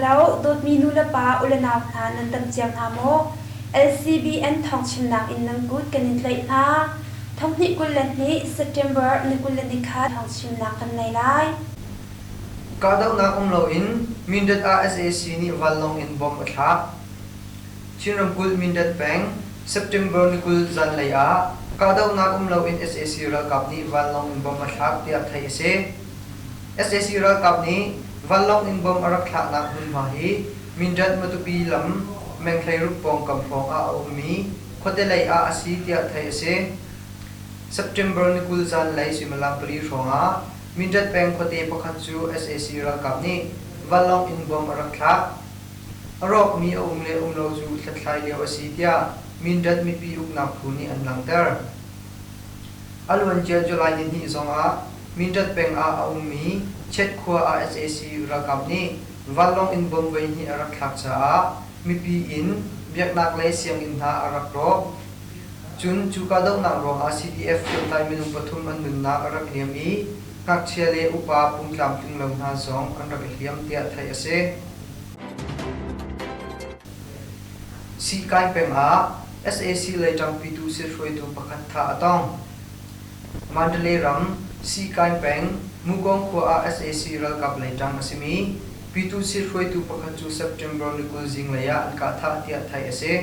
Hello, dawtmi nu le pa, u le nau hna nan dam cio hna maw? LCBN thawngchimnak in nan kut kan in tlaih hna. Thonghnih 22 September ni 21 thawngchimnak kan nei lai. Kahdohnak um loin Mindat ah sac nih vanlawng in bomb a thlak. Chin ramkulh Mindat peng September ni 20 zanlei ah kahdohnak um loin sac ralkap nih vanlawng in bomb a thlak tiah theih a si. Sac ralkap nih vanlawng in bomb a rak thlaknak hmunhma hi Mindat Matupi lam Mengthleiruk pawngkam hrawng ah a ummi khuate lei ah a si tiah theih a si. September ni 20 zanlei suimilam pali hrawng ah Mindat peng khuate pakhat cu sac ralkap nih vanlawng in bomb a rak thlak. A rawkmi a um le um lo cu hlathlai lio a si tiah Mindat mipi uknak phu nih an langhter. A luancia July nihnih zongah Mindat peng ah a ummi Chet khua ah sac ralkap nih vanlawng in bomb voihnih a rak thlak caah mipi inn, biaknak le sianginn hna a rak rawk. Cun cu kahdohnak ruangah CDF hriamtlai minung pathum an nunnak a rak liam i ngakchia le upa pumtlamtling lo hna zong an rak i hliam tiah theih a si. Sikai peng ah sac lei ṭangpitu sihruaitu pakhat thah a tong. Mandalay ram Sikai peng Mukong khua ah sac ralkap lei ṭang a simi Pyithu sihruaitu pakhat cu September ni 20 zinglei ah an kah thah tiah theih a si.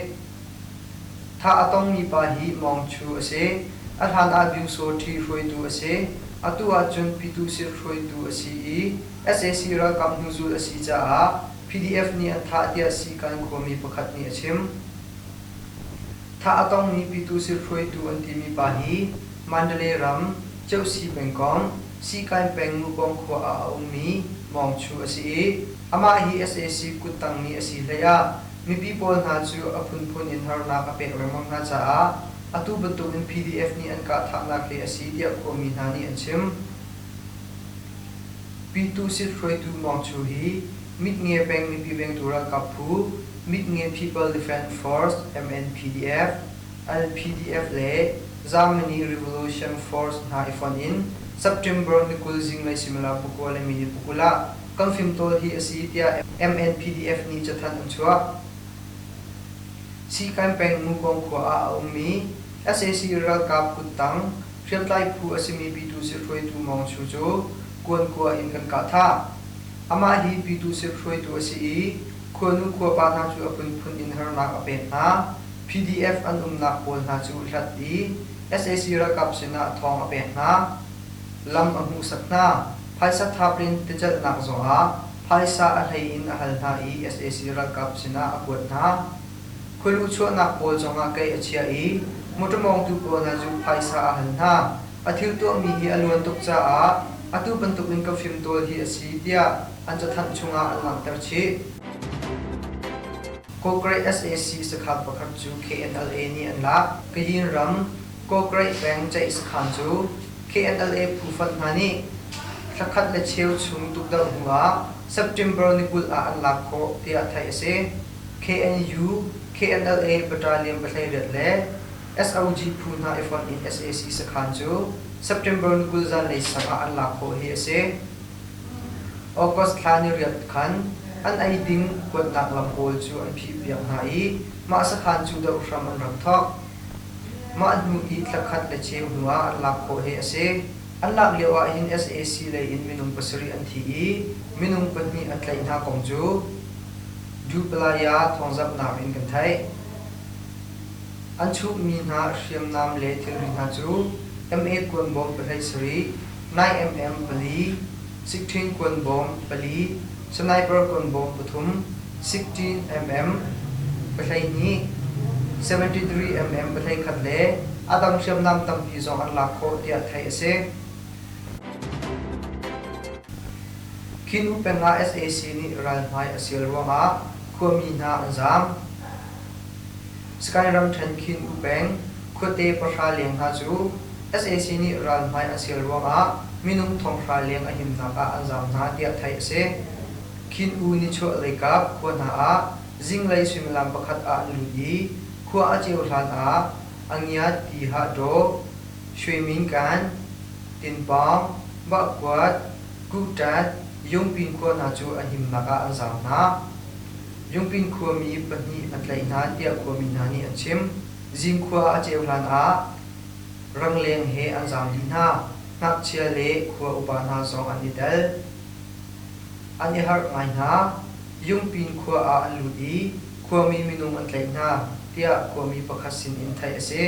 Thah a tongmi pa hi Mawng Chu a si. A hlan ah Byungsawṭhi hruaitu a si. Atu ahcun Pyithu hruaitu a si i sac ralkap hnuzul a si caah PDF nih an thah tiah Sikan khuami pakhat nih a chim. Thah a tongmi Pyithu hruaitu an timi pa hi Mandalay ram Ceusi pengkomh Sikan peng Mukong khua ah a ummi Mawng Chu a si i amah hi sac kuttangmi a si hlei ah Mipi pawl hna cu a phunphun in harnak a pek lengmang hna caah atu bantukin PDF nih an kahthahnak hi a si tiah khuami hna nih an chim. Pyituh hruaitu Mawng Chu hi Mitnge peng mipi vengtu ralkap phu Mitnge People Defence Force MNPDF, LPDF le Germany Revolution Force hna i fonh in September ni 20 zinglei suimilam pakua le minute pakul ah kan fimtawl hi a si tiah MNPDF nih cathanh an chuah. Sikan peng Mukong khua ah a ummi sac ralkap kuttang hriamtlai phu a simi Pyithu hruaitu Mawng Chu cu kuankua in kan kah thah. Amah hi Pyithu hruaitu a si i khuanu khuapa hna cu a phunphun in harnak a pek hna. PDF an umnak pawl hna cu hlat i sac ralkap sinah thawng a pek hna. Lam a hmuhsak hna. Phaisa thap in ticelhnak zongah phaisa a hlei in a hal hna i sac ralkap sinah a kuat hna. Khualu chuahnak pawl zongah kei a chiah i motor mawngtu pawl hna cu phaisa a hal hna. A thil tuahmi hi a luan tuk caah atu bantukin ka fimtawl hi a si tiah an cathanh chungah an langhter chih. Kawkreih sac sakhan pakhat cu KNLA nih an lak. Kayin ram Kawkreih peng ceih sakhan cu KNLA phu fonh hna nih thlakhat le cheu chung tukdoh hnu ah September ni 20 ah an lak khawh tiah theih a si. KNU, KNLA Battalion pahleiriat le SOG phu hna i fonh in sac sakhan cu September ni 20 zanlei sang ah an lak khawh hi a si. August thla ni riat khan an ei ding kuatnak lam pawl cu an phihpiak hna i mah sakhan cu doh hram an rak thawk. Mah hnu i thlakhat le cheu hnu ah an lak khawh hi a si. An lak lio ahhin sac lei in minung pasarih an thi i minung pahnih an tlaih hna kong cu Dupalaya thawngzamhnak in kan theih. An chuhmi hna hriamnam le thilri hna cu M8 kuanbawm pahlei sarih, 9mm pali, 16 kuanbawm pali, sniper kuanbawm pathum, 16mm pahleihnih, 73mm pahleikhat le a dang hriamnam tampi zong an lak khawh tiah theih a si. Khin peng ah sac nih ralhmai a sial ruangah khuami hna an zaam. Sky ramṭhen Khin U peng khuate pahra leng hna cu sac nih ralhmai an sial ruangah minung thonghra leng a himnak ah an zaam hna tiah theih a si. Khin U nichuah leikap khua hna ah zinglei suimilam pakhat ah an lut i khua a ceu hlan ah Angiat ti hah daw, Shwemin kan, Tinpawng, Bahkuat, Kuhṭat, Yungpin khua hna cu a himnak ah an zaam hna. Yungpin khuami pahnih an tlaih hna tiah khuami hna nih an chim. Zingkhua a ceu hlan ah rangleng he an zaam dih hna. Ngakchia le khua upa hna zong an i tel. An i harh ngai hna. Yungpin khua ah an lut i khuami minung an tlaih hna, tiah khuami pakhat sin in theih a si.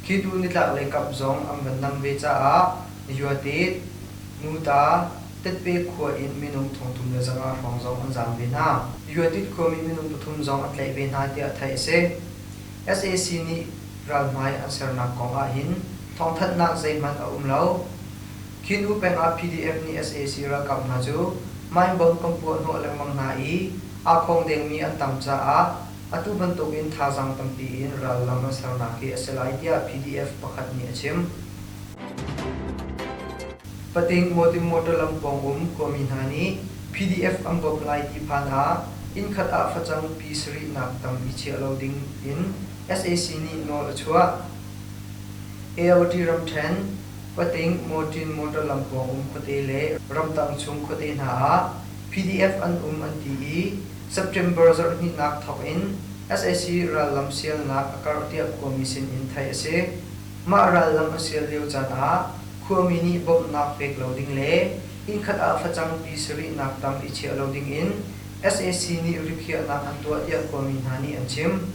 Khi tu nitlaklei kap zong an van nam ve caah Yuatit, Muta, Tetpe khua in minung 3500 hrawng zong an zaam ve hna. Yuatit khuami minung pathum zong an tlaih ve hna tiah theih a si. Sac nih ralhmai an sernak kong ahhin thawngthanhnak zeihmanh a um lo. Khin-U peng ah PDF nih sac ralkap hna cu mine bomb kan puah hnawh lengmang hna i aa khawng dengmi an tam caah atu bantukin thazaang tampi in rallam an sernak hi a si lai tiah PDF pakhat nih a chim. Pating Mawtim motor lam pawng um khuami hna nih PDF an bawmh lai ti phan ah innkhat ah facang pi sarihnak tam i chiah lo ding in sac nih nawl a chuah. AOT ramṭhen, Pating Mawṭin motor lam pawng um khuate le ramtang chung khuate hna ah PDF an um an ti i September zarhhnihnak thawk in sac rallam sialnak a karh tiah khuami sin in theih a si. Mah rallam a sial lio caan ah khuami nih bawmhnak pek lo ding le innkhat ah facang pi sarihnak tam i chiah lo ding in sac nih rikhiahnak an tuah tiah khuami hna nih an chim.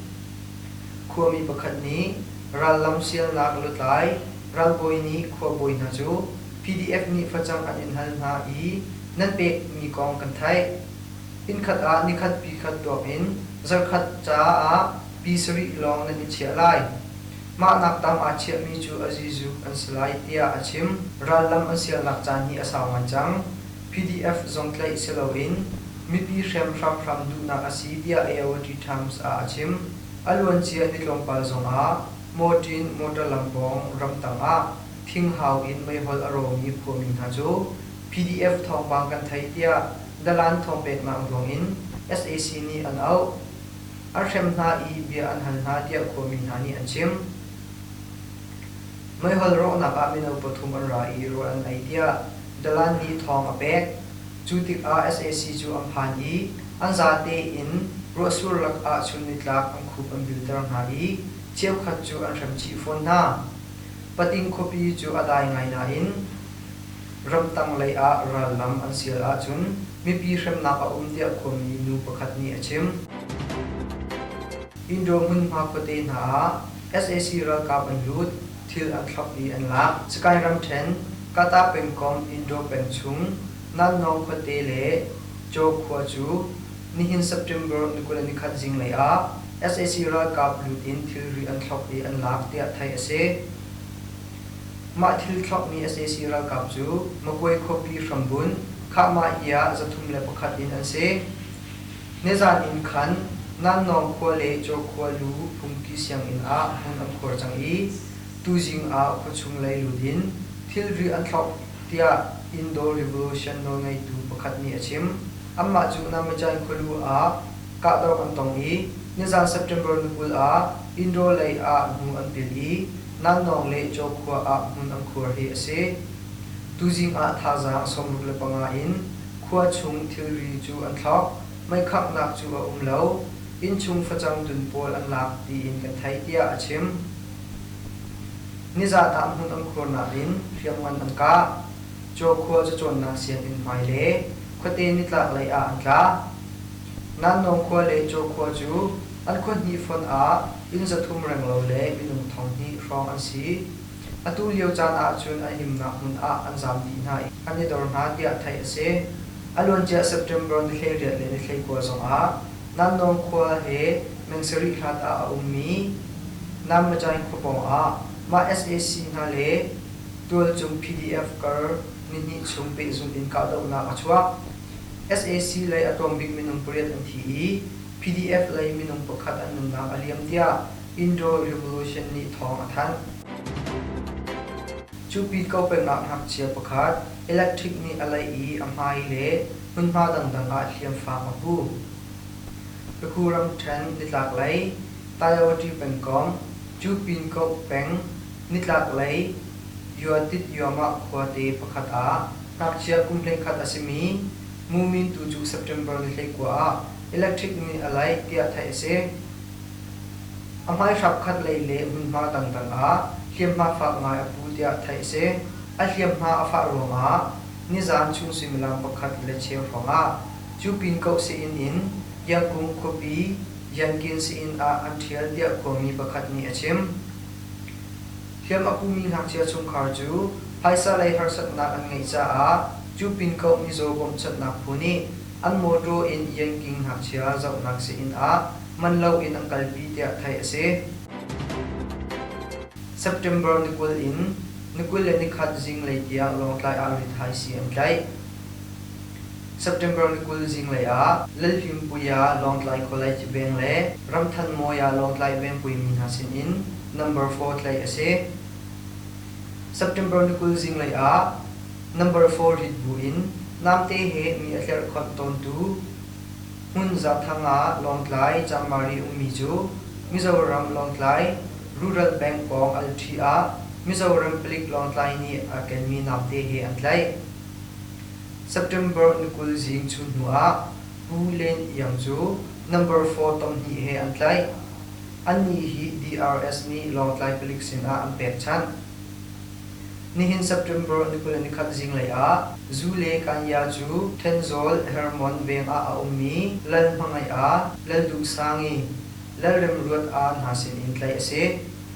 Khuami pakhat nih rallam sialnak lutlai ralbawi nih khuabawi hna cu PDF nih facang an in hal hna i nan pekmi kong kan theih. Innkhat ah nikhat pi khat tuak in zarkhat caah pi sarih lawng nan i chiah lai. Mah nak tam aa chiahmi cu a zizuk an si lai tiah a chim. Rallam an sialnak caan hi a sau ngai cang. PDF zong tlaih si loin mipi hrem hramhram duhnak a si tiah AOT Times ah a chim. A luancia ni tlawmpal zongah Mawṭin motor lam pawng ramtang ah thinghau in meihol a rawmi khuami hna cu PDF thawngpang kan thei tiah dalan thawngpeknak ruangin sac nih an auh. An hrem hna i bia an hal hna tiah khuami hna nih an chim. Meihol rawhnak ah mino pathum an ra i rawl an ei tiah dalan nih thawng a pek. Cu tikah sac cu an phan i an zate in ruahsur lakah chun nitlak an khup an bilter hna i cheukhat cu an hrem chih fawn hna. Pating khuapi cu a dai ngai nain ramtang lei ah rallam an sial ahcun mipi hremnak a um tiah khuami nu pakhat nih a chim. Indo hmunhma khuate hna ah sac ralkap an lut, thil an thlop i an lak. Sakae ramṭhen, Kata pengkomh Indo peng chung Nannawng khuate le Caw khua cu nihin September ni 21 zinglei ah sac ralkap lut in thilri an thlop i an lak tiah theih a si. Mah thil thlopmi sac ralkap cu Magway khuapi hrambunh Khahmah-iya 301 in an si. Nizan in khan Nannawng khua le Caw khua lu phungki sianginn ah hmun an khuar cang i tuzing ah khuachung lei lut in thilri an thlok tiah Indo Revolution nawlngeitu pakhat nih a chim. Anmah cu Namajan khualu ah kahdoh an tong i nizan September ni 20 ah Indo lei ah hnu an pil i Nannawng le Caw khua ah hmun an khuar hi a si. Tuzing ah thazaang 65 in khua chung thilri cu an thlok. Meikhanghnak cu a um lo. Innchung facang tun pawl an lak tiin kan theih tiah a chim. Nizan ah hmun an khuarnak in hriamngan an kah. Caw khua cacawnnak sianginn hmai le khuate nitlak lei ah an tla. Nannawng khua le Caw khua cu an khua hnih fonh ah inn 300 renglo le minung 2000 hrawng an si. Atu lio caan ahcun an himnak hmun ah an zaam dih hna i an i dor hna tiah theih a si. A luancia September ni 18 le ni 19 zongah Nannawng khua he meng sarih hlat ah a ummi Nammajaing khua pawngah mah sac hna le tualcung PDF kar nihnih chung pehzulh in kahdohnak a chuak. Sac lei a tlawmbik minung pariat an thi i PDF lei minung pakhat an nunnak a liam tiah Indo Revolution nih thawng a thanh. Cu pit ko peng ah ngakchia pakhat electric nih a laih i a hmai le hmunhma dangdang ah hliamfak a pu. Pakhu ramṭhen nitlaklei Tayawati pengkomh, Cu Pin-koh peng nitlaklei Yuatit Yuamah khuate pakhat ah ngakchia kum 11 a simi. Mumin tu cu September ni 19 ah electric nih a laih tiah theih a si. A hmaihrap khat lei le hmunhma dangdang ah hliamhma fak ngai a pu tiah theih a si. A hliamhma a fah ruangah nizaan chung suimilam pakhat le cheu hrawngah cu pin koh sii-inn in Yangon khuapi Yankin sii-inn ah an ṭhial tiah khuami pakhat nih a chim. Hliam a pumi ngakchia chungkhar cu phaisa lei harsatnak an ngeih caah cu pin koh mizaw bawmhchanhnak phu nih an mawṭaw in Yanking ngakchia zohnak sii-inn ah man loin an kalpi tiah theih a si. September ni 20 in ni 21 zinglei tiang Lawngtlai ah rithaisii an tlaih. September ni 20 zinglei ah Lalhlimpuia Lawngtlai College veng le Ramthanmawia Lawngtlai vengpui mi hna sin in number 4 tlaih a si. September ni 20 zinglei ah number 4 rit bu in namte he mi a tlerhkhonh tawntu Hmun Zathang ah Lawngtlai Chanmari ummi cu Mizoram Lawngtlai Rural Bank pawng Alṭhi ah Mizoram palik Lawngtlai nih a kenmi namte he an tlaih. September ni 20 zing chun hnu ah Pu Len Iang cu number 4 tom hnih he an tlaih. Annih hi DRS nih Lawngtlai palik sinah an pekchanh. Nihin September ni 21 zinglei ah Zu le Kanya cu Thenzawl Hermon veng ah a ummi Lal Hmangaih ah Lal Duh Sangi, Lal Rem Ruat ah hna sinin tlaih a si.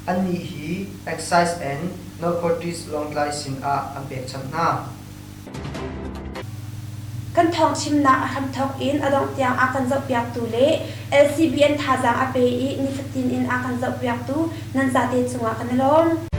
Annih hi Excise and Narcotics Lawngtlai sin ah an pekchanh hna. Kan thawngchimnak a hramthawk in a dongh tiang a kan zohpiaktu le LCBN thazaang a pe i nifatin in a kan zohpiaktu nan zate cungah kan i lawm.